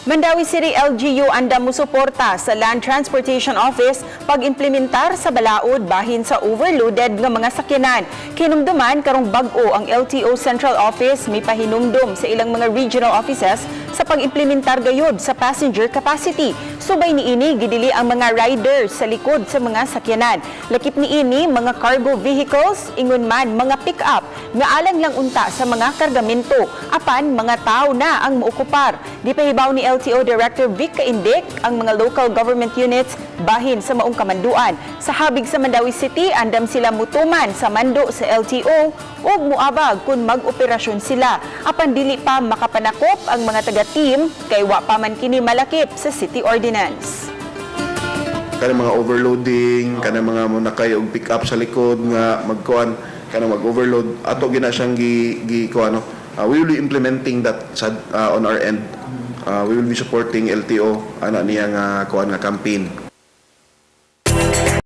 Mandaue City LGU andam musuporta sa Land Transportation Office pag-implementar sa balaod bahin sa overloaded nga mga sakyanan. Kinumduman karong bag-o ang LTO Central Office may pahinumdum sa ilang mga regional offices sa pag-implementar gayud sa passenger capacity. Subay niini, gidili ang mga riders sa likod sa mga sakyanan. Lakip niini mga cargo vehicles, ingon man mga pick-up nga alang lang unta sa mga kargamento apan mga tao na ang muokupar. Gipahibaw ni LTO Director Vic Caindec ang mga local government units bahin sa maong kamanduan. Sa habig sa Mandaue City, andam sila mutuman sa mando sa LTO ug muabag kung mag-operasyon sila. Apan dili pa makapanakop ang mga taga-team kay wa pa man kini malakip sa city ordinance. Kanang mga overloading, kanang mga monakay og pick up sa likod nga magkuan, kanang mag-overload, ato gina siyang gi gi kuan, no. We will be implementing that sa on our end. We will be supporting LTO ana niya nga kuan nga campaign.